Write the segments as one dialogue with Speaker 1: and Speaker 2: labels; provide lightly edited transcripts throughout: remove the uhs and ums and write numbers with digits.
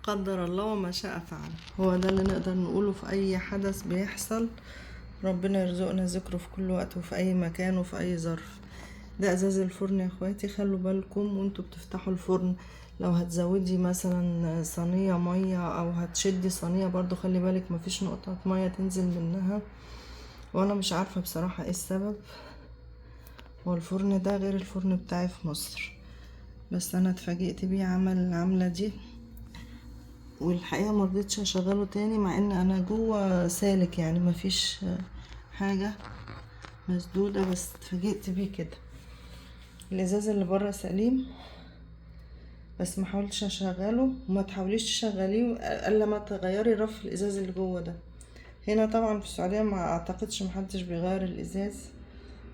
Speaker 1: قدر الله وما شاء فعل، هو ده اللي نقدر نقوله في اي حدث بيحصل. ربنا يرزقنا ذكره في كل وقت وفي اي مكان وفي اي ظرف. ده ازاز الفرن يا اخواتي، خلوا بالكم وانتوا بتفتحوا الفرن، لو هتزودي مثلا صينية مية او هتشدي صينية برضو خلي بالك مفيش نقطة مية تنزل منها، وانا مش عارفة بصراحة ايه السبب. هو الفرن ده غير الفرن بتاعي في مصر، بس انا اتفاجئت بيه عمل العملة دي، والحقيقة مرضتش اشغله تاني مع ان انا جوه سالك يعني مفيش حاجة مسدودة، بس اتفاجئت بيه كده. الازاز اللي بره سليم، بس ما حاولتش اشغله، وما تحاوليش تشغليه الا ما تغيري رف الازاز اللي جوه ده. هنا طبعا في السعودية ما اعتقدش محدش بيغير الازاز،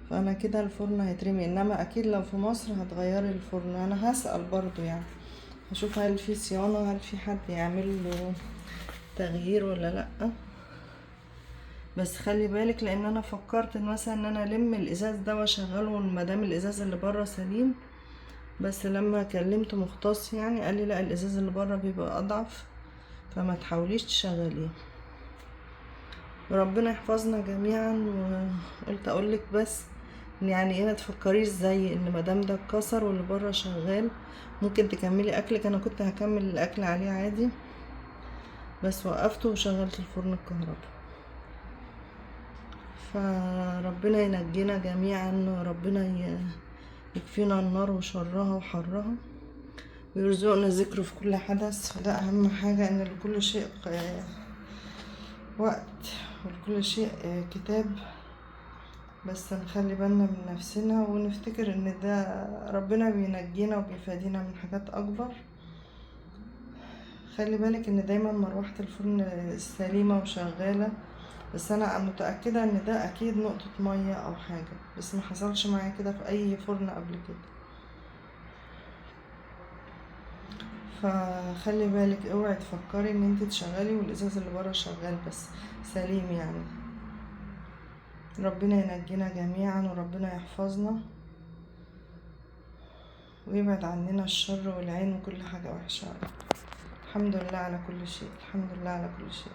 Speaker 1: فانا كده الفرن هيترمي، انما اكيد لو في مصر هتغيري الفرن. انا هسأل برضو يعني، هشوف هل في صيانة، هل في حد يعمل له تغيير ولا لا. بس خلي بالك، لان انا فكرت ان مثلا ان انا الم الازاز ده واشغله ما دام الازاز اللي بره سليم، بس لما كلمت مختص يعني قال لي لا، الازاز اللي بره بيبقى اضعف، فما تحاوليش تشغليه. وربنا يحفظنا جميعا. وقلت اقولك بس يعني ايه، ما تفكريش زي ان ما دام ده اتكسر واللي بره شغال ممكن تكملي اكلك. انا كنت هكمل الاكل عليه عادي، بس وقفته وشغلت الفرن الكهرباء. فربنا ينجينا جميعا، وربنا يكفينا النار وشرها وحرها، ويرزقنا ذكره في كل حدث. فده اهم حاجة، ان لكل شيء وقت ولكل شيء كتاب، بس نخلي بالنا من نفسنا ونفتكر ان ده ربنا بينجينا وبيفادينا من حاجات اكبر. خلي بالك ان دايما مروحة الفرن سليمة وشغالة، بس انا متأكدة ان ده اكيد نقطة مية او حاجة، بس ما حصلش معايا كده في اي فرن قبل كده. فخلي بالك، اوعي تفكري ان انت تشغلي والازاز اللي بره شغال بس سليم يعني. ربنا ينجينا جميعا، وربنا يحفظنا ويبعد عننا الشر والعين وكل حاجة وحشة. الحمد لله على كل شيء، الحمد لله على كل شيء.